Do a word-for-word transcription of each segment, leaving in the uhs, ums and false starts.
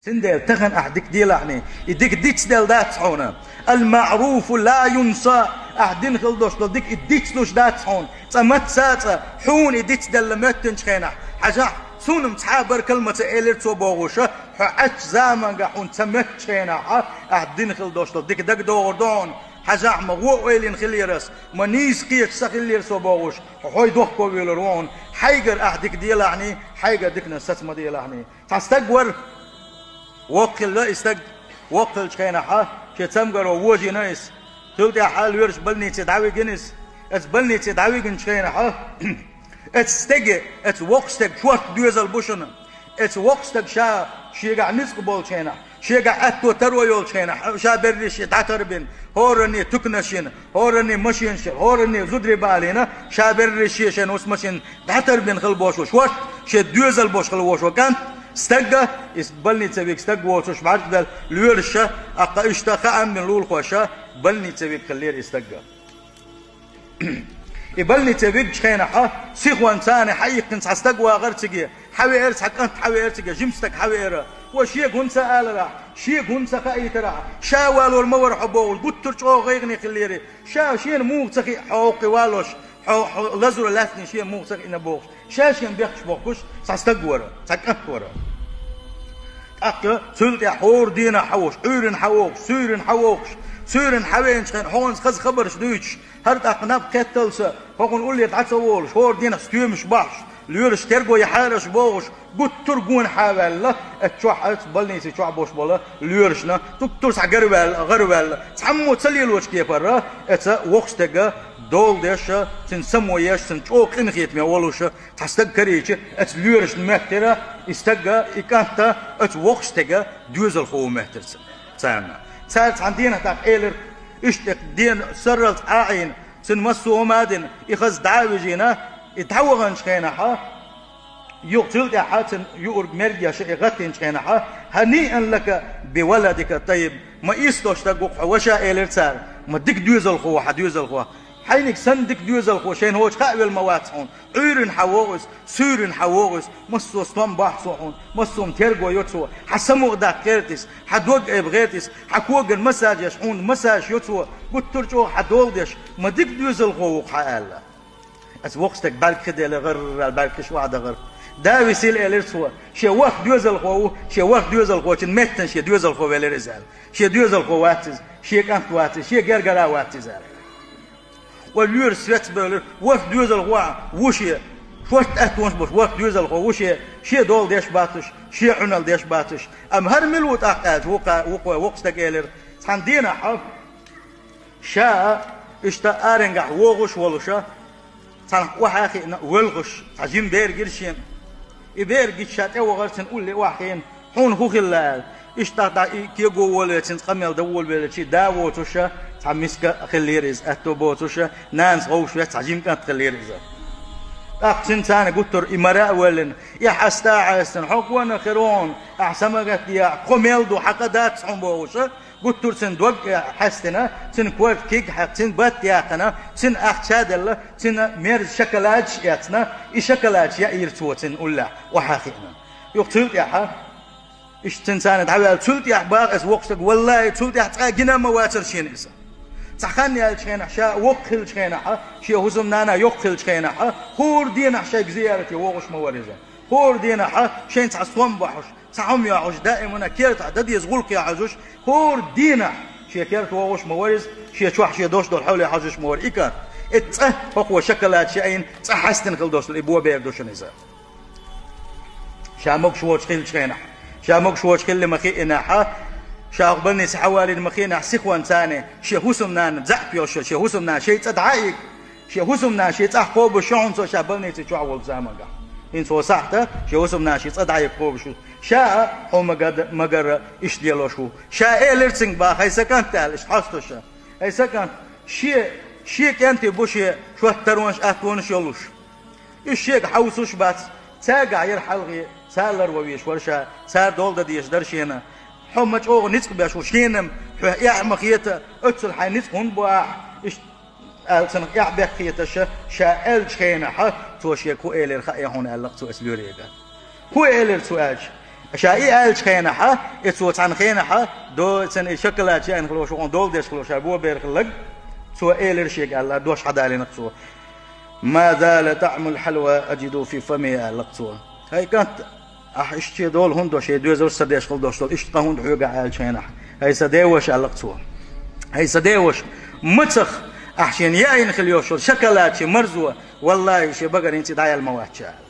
Цундела тахан ахь дика делахьний, и дика дицделла дац хьуна. Ал-маъруфу ла юнса, ахь дина хила долуш долу дика и дицлуш дац хьуна. Цкъа мацца а цкъа хьуна и дицделла моьттинчу хенахь, хьажахь, суна-м цхьа а баркалла ма ца элира цо бохуша, хьо Ӏачу заманга хьуна ца моьттучу хенахь, ахь дина хила долуш долу дика дагадогӀур ду хьуна. Хьажахь, ма вон ойлина хилира ас, ма нийса кхеташ ца хиллера со бохуш, хьо хьой дохко велур ву хьуна. Хьайгара ахь дика делахьний, хьайгара диканаш саца ма делахьний. Цхьа стаг вара, воккха хилла и стаг, воккха хиллачу хенахьа, шен цамгаро вожийна иза. Цул тӀаьхьа лоьраш больнице дӀавигина иза. Оцу больнице дӀавигинчу хенахьа, оцу стеге, оцу воккхачу стега шорта доьзал бу шуна. Оцу воккхачу стага ша шегахь ницкъ болчу хенахь, шегахь аьтто таро йолчу хенахь, ша берриш шен дӀатарбина, хӀоранне туканаш йина, хӀоранне машинаш йина, хӀоранне зударий балийна, ша берриш шен шайн уьш машина дӀатарбина хила бошуш, шорта шен доьзал бош хила вошо кӀант, стагга, иза больнице вига стаг воцуш бӀаьрг дала, лоьраша, аккха иштта хаам бина лулахоша, больнице вига хиллера и стагга. И больнице вигчу хенахьа, сихонца хьаиккхина цхьа стаг вагӀара циге, хьавеара цхьа кӀант, хьавеара циге, жима стаг хьавеара. Ва шега хӀунда ца аларахь, шега хӀунда ца хаийтарахь, ша валор ма вара хьо бохуш, гуттар а чӀогӀа гӀайгӀане хиллера. Ша шена муха ца хиъ хьо хӀокхе валош, хьо, хьо лазура лаьцний шена муха ца хиъна бохуш. Ша шен бехкаш бохкуш, цхьа стаг вара, цхьа кӀант вара. ТӀаккха цул тӀаьхьа хӀора дийнахь хьан вуш, Ӏуьйрина хьан вохуш, суьйрина хьан вохуш, суьйрина хьан веанчу хенахь хьонца хаза хабарш дуьйцуш, хӀара тӀаккха наб кхетталца, хӀокхунна улле дӀа ца волуш, хӀора дийнахь стоьмаш бахьаш, лоьраш терго яхьара аша бохуш, гуттар а гонахьа а ваьлла, оцу чохь, оцу больнице чохь болуш болу лоьрашна, гуттар а схьа гарваьлла, гӀарваьлла, цхьаммо ца лелочу кепара, оцу воккхачу стеган дола деш, цуьнан само еш, цуьнан чӀогӀа къинхетаме волуш, цхьа стаг карийча, оцу лоьрашна моьттира, и стагга, и кӀанта оцу воккхачу стеган доьзалхо ву моьттира ца-, царна. Цара цхьана дийнахь тӀаккха элира, иштта дена сарралц Ӏа а Ӏийна, цуьнан массо а хӀума а дина, и хаза дӀа а вижийна, и дӀаваханчу хенахьа, юха цул тӀаьхьа цуьнан юург мергеша и гӀаттинчу хенахьа, хьаниъан лака би валадика тайиб, ма исс долуш стаг ву-кх хьо, ваша, элира цара, ма дика доьзалхо ву хьан доьзалхо. Хьайниг санна дика доьзалхо шайна хӀочу хаа велла ма вац хьуна. Ӏуьйрина хьан вогӀу иза, суьйрина хьан вогӀу иза, массо а стом бахь цо хьуна, массо а терго йо цо, хьан само а даккха гӀерта иза, хьан дог а айба гӀерта иза, хьан коган массаж еш, хьуна массаж йо цо, гуттар а чӀогӀа хьан дола деш, ма дика доьзалхо ву-кх хьан аьлла. Аса воккхачу стеган бӀаьрг хи делла гӀарра, бӀаьрг хиш охьадахара. Да висийла, элира цо, шен ворхӀ доьзалхо ву, шен ворхӀ доьзалхочун меттана шен доьзалхо велира иза аьлла. Шен доьзалхо вац иза, шен кӀант вац иза, шен гергара вац иза аьлла. Вай лоьраш свец бевлира, ворхӀ доьзалхо ву шен, шорта аьттонаш болуш ворхӀ доьзалхо ву шен, шен дола деш бацуш, шен Ӏуьналла деш бацуш. Амма хӀара мила ву тӀаккха аьлча, вукха-, вукхо воккхачу стага элира, цхьана дийнахьа, ша а, иштта аренгахь вогӀуш а волуша, цхьанхьа охьа а хиъна, воьлхуш, цхьа жима бер гира шена. И бер гича ша тӀевахара, цуьнан улле охьахиъна, хьуна хӀун хилла аьлла. Иштта дӀа и кего волавелла, цуьнца къамел дан волавеллачий да воцуша, цхьа миска а хиллера иза, аьтто боцуша, нанас гӀовшвеш цхьа жима кӀант хиллера иза. ТӀаккха цуьнан царна гуттар а и мара а воьллина, и хьаста а хьаьстина, хьо гонах хир ву хьуна, ахьа самагатде яхь, кхо мел ду, хьакха дац хьуна бохуша, гуттар а цуьнан дог а хьаьстина, цуьнан корта киг а хьаькхна, цуьнан батт а яьккхина, цуьнан ахча а делла, цуьнан мерза шоколадаш а эцна, и шоколадаш яийра цо цуьнан уллехь, охьа а хиъна. Юха цул тӀаьхьа, иштта цуьнан царна дӀаваьлла, цул тӀаьхьа баха аса воккхачу стага, валлахӀи, цул тӀаьхьа цкъа а гина а ма вацара шена иза. Цхьа хан яьллачу хенахь, ша воккха хиллачу хенахьа, шен хӀусамнана йоккха хиллачу хенахьа, хӀора дийнахь шайга зиярате вогӀуш ма вара иза. ХӀора дийнахьа, шайна цхьа стом бахьуш, цхьа хӀума йохьуш, даимана кертахь дан деза гӀуллакхе хьожуш, хӀора дийнахь шен керта вогӀуш ма вара иза, шен чохь шен долуш долу хьоле хьожуш ма вара и кӀант. И цкъа хӀокхо шоколадаш яийна, цкъа хьаьстина хила долуш долу и бо бер ду шуна иза. Ша могуш воцуш хиллачу хенахь, ша могуш воцуш хилла ма хиъинехьа, ша хӀокху больнице хьавалийна ма хиъинехь, сихонца царна шен хӀусамнана заьӀап йолуш, шен хӀусамнана шайн цӀа дӀа а ийга, шен хӀусамнана шен цӀахь кхобуш ю хьуна цо ша больнице чохь волчу заманга. ХӀинца хӀокху сахьта шен хӀусамнана шен цӀа дӀа а ийга кхобуш ю. Ша а хьо ма гад-, ма гарра иштта лелош ву. Ша элира цуьнга баха, хӀай сан кӀант аьлла, иштта хьоьстуша. ХӀай сан кӀант, шен, шен кӀентий бу шен шорта таронаш, аьттонаш йолуш. Уьш шега хьовсуш бац, цаьргахь яра хьалхе, цара ларван везаш вара ша, цара дола дан дезаш дара шена. Хьо ма чӀогӀа ницкъ беш ву, шена-м хьоьга эхь ма хета, оццул хьайн ницкъ хӀунда бу ахь, иштта аьлла цунах эхь бехк хеташ, ша аьллачу хенахьа, цо шега хӀун элира хаьий хьуна аьлла-кх цо оцу лоьрашка. ХӀун элира цо аьлча, Ша и аьллачу хенахь, и цо цхьана хенахь, до-, цунна и шоколад яийна хилла, шух дола деш хилла, ша бо бер хилларг, цо элира шега аьлла, дош хьадалийна цо. «ما زال طعم الحلوى أجده في فمي», аьлла цо. «ХӀай кӀант, ахь иштта шен дола хӀунда до, шен доьзалш ца деш хилла дош долу, иштта къа хӀунда хьоьгу?» аьллачу хенахь. «ХӀай сан деваш», аьлла цо. «ХӀай сан деваш, мацах ахь шена яийна хилла йолуш йолу шоколад, шен марзо, валлахӀи, шен багарийн цӀе дӀаяьлла ма вац», аьлла.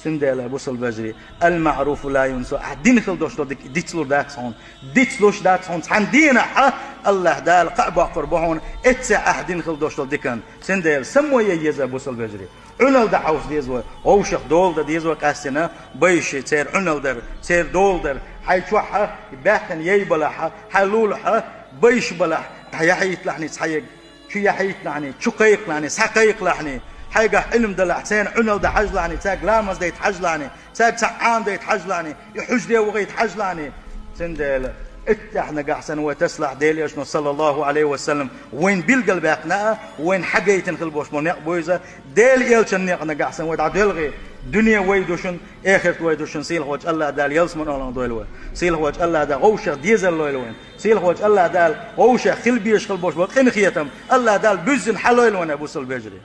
Цундела, бусалба вежарий, «المعروف لا ينسى», ахь дина хилла дош долу дика дицлур дац хьуна, дицлуш дац хьуна, цхьана дийнахь а АллахӀ Дала кхаъ боккхур бу хьуна, эццехь ахь дина хилла дош долу дикан. Цундела, саммо яй еза, бусалба вежарий. Ӏуналла дан хьовса деза вай, вовшах дола дан деза вай къаьстина, байший церан Ӏуналла дар, церан дола дар, хьайн чохь а баьхкина яй балахь а, хьайн лулахь а байш балахь, хьан яхьийтталахьний цхьа яга, чу яхьийтталахьний, чу кхайкхалахьний, схьа кхайкхалахьний, хьайгахь Ӏилма далахь, церан Ӏуналла дан хьажалахьний, цаьрга ламаз дайта хьажалахьний, цаьрга цхьа Ӏама дайта хьажалахьний, и хьуьжаре вахийта хьажалахьний. Цундела, иттех нагахь санна вай тасалахь, Делан Элчано, саллаллаху Ӏалайхи ва саллам, вайна билгал баьккхина а, вайна хьагайтина хилла болуш болу некъ бу иза, Делан Элчан некъ нагахь санна вай дӀадоьлхий, дуьне вай ду шуна, эхарт вай ду шуна, сийлахь волчу АллахӀ Дала ялсаманин олалла дойла вай. Сийлахь волчу АллахӀ Дала вовшех дезар лойла вайна. Сийлахь волчу АллахӀ Дала вовшех хила безаш хилла болуш болу къинхетам АллахӀ Дала буьззина хьалойла вайна, бусалба вежарий.